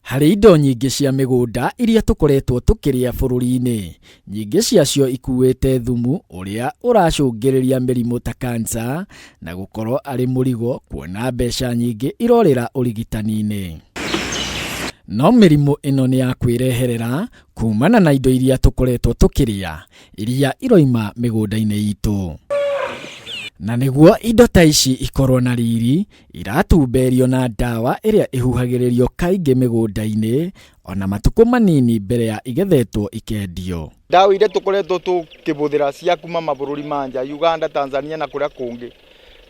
Harĩ indo nyingĩ cia mĩgũnda iria tũkoretwo tũkĩrĩa bũrũri-inĩ, nyingĩ ciacio ikuĩte thumu ũrĩa ũracũngĩrĩria mĩrimũ ta kansa na gũkorwo arĩ mũrigo kuona mbeca nyingĩ irorĩra ũrigitani-inĩ. No mĩrimũ ĩno nĩ ya kwĩreherera kumana na indo iria tũkoretwo tũkĩrĩa iria iroima mĩgũnda-inĩ itũ. Na nĩguo indo ta ici ikorwo na riri, iratumberio na ndawa ĩrĩa ĩhuhagĩrĩrio kaingĩ mĩgũnda-inĩ ona matukũ manini mbere ya igethetwo ikendio. Ndawa iria tũkoretwo tũkĩbũthĩra cia kuma mabũrũri ma nja, Uganda, Tanzania na kũrĩa kũngĩ,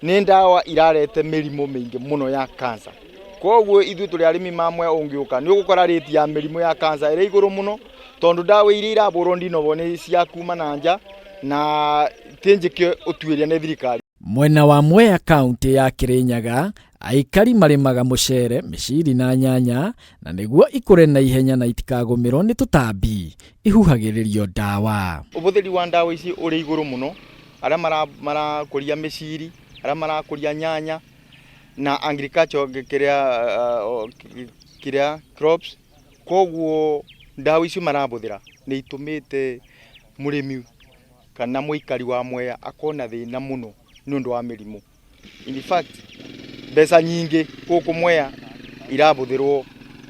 nĩ ndawa irarete mĩrimũ mĩingĩ mũno ya cancer. Koguo ithuĩ tũrĩ arĩmi ma Mwea ũngĩũka nĩ ũgũkora rate ya mĩrimũ ya cancer ĩrĩ igũrũ mũno, tondũ ndawa iria irabũrwo ndinobo nĩ cia kuma na nja na ti njĩke ũtuĩria nĩ thirikari. Mwena wa Mwea kaunti ya Kirinyaga, aikari marĩmaga mũcere, mĩciri na nyanya na nĩguo ikũre na ihenya na itikagũmĩrwo nĩ tũtambi, ihuhagĩrĩrio ndawa. Ũbũthĩri wa ndawa ici ũrĩ igũrũ mũno, arĩa marakũria mĩciri, arĩa marakũria nyanya na agriculture kĩrĩa crops, koguo ndawa icio marabũthĩra nĩ itũmĩte mũrĩmi kana mũikari wa Mwea akorwo na thĩna mũno nĩ ũndũ wa mĩrimũ. In fact, mbeca nyingĩ gũkũ Mwea irabũthĩrwo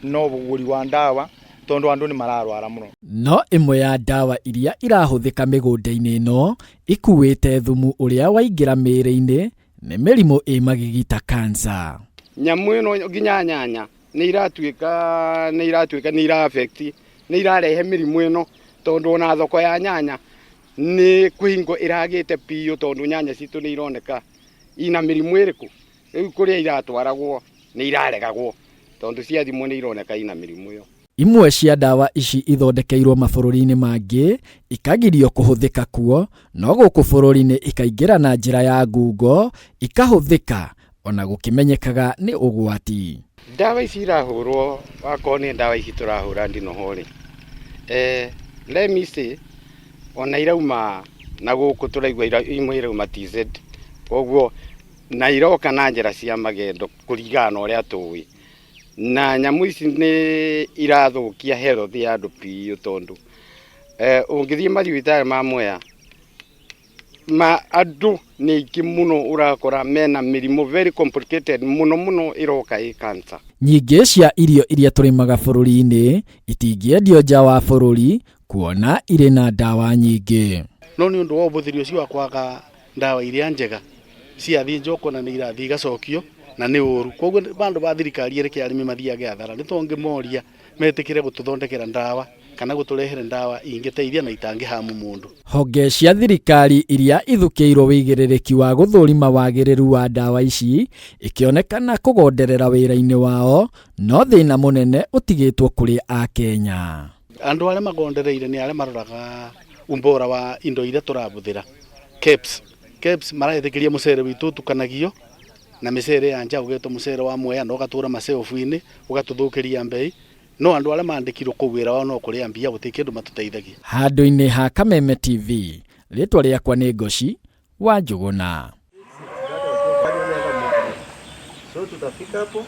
no ũgũri wa ndawa tondũ andũ nĩ mararwara mũno. No ĩmwe ya ndawa iria irahũthĩka mĩgũnda-inĩ ĩno ikuĩte thumu ũrĩa waingĩra mĩĩrĩ-inĩ nĩ mĩrimũ ĩ magigi ta kansa. Nyamũ ĩno nginya nyanya nĩ iratuĩka nĩ iratuĩka nĩ ira affect nĩ irarehe mĩrimũ ĩno tondũ ona thoko ya nyanya nĩ kũhingwo ĩragĩte biũ tondũ nyanya citũ nĩ ironeka ina mĩrimũ ĩrĩkũ rĩu kũrĩa iratwaragwo nĩ iraregagwo tondũ ciathimwo nĩ ironeka ina mĩrimũ ĩyo. Imwe cia ndawa ici ithondekeirwo mabũrũri-inĩ mangĩ ikagirio kũhũthĩka kuo, no gũkũ bũrũri-inĩ ikaingĩra na njĩra ya ngungo ikahũthĩka ona gũkĩmenyekaga nĩ ũgwati. Ndawa ici irahũrwo wakorwo nĩ ndawa ici tũrahũra ndinoho rĩ, let me say ona irauma na gũkũ tũraigua imwe irauma TZ, koguo na iroka na njĩra cia magendo kũringana na ũrĩa tũĩ. Na nyamũ ici nĩ irathũkia health ya andũ biũ tondũ ũngĩthiĩ mathibitarĩ ma Mwea ma andũ nĩ aingĩ mũno ũrakora mena mĩrimũ very complicated mũno mũno ĩroka ĩ cancer. Nyingĩ cia irio iria tũrĩmaga bũrũri-inĩ itingĩendio nja wa bũrũri kuona irĩ na ndawa nyingĩ. No nĩ ũndũ wa ũbũthĩri ũcio wa kwaga ndawa iria njega ciathiĩ nja ũkona nĩ irathiĩ igacokio na nĩ ũru. Koguo bandũ ba thirikari ĩreke arĩmi mathiage athara nĩ tũngĩmoria metĩkĩre gũtũthondekera ndawa kana gũtũrehere ndawa ingĩteithia na itangĩhamu mũndũ. Honge cia thirikari iria ithukĩirwo wĩigĩrĩrĩki wa gũthũrima wagĩrĩru wa ndawa ici ikĩonekana kũgonderera wĩra-inĩ wao, no thĩna mũnene ũtigĩtwo kũrĩ Akenya. Andũ arĩa magondereire nĩ arĩa maroraga umbora wa indo iria tũrabũthĩra. KEBS. KEBS maretĩkĩria mũcere witũ ũtukanagio na mĩcere ya nja ũgetwo mũcere wa Mwea na ũgatũra maceobu-inĩ ũgatũthũkĩria mbei. No andũ arĩa mandĩkirwo kũu wĩra wao no kũrĩa mbia gũtirĩ kĩndũ matũteithagia. Handũ-inĩ ha Kameme TV, rĩtwa rĩakwa nĩ Ngoci wa Njũgũna. So tutafika hapo.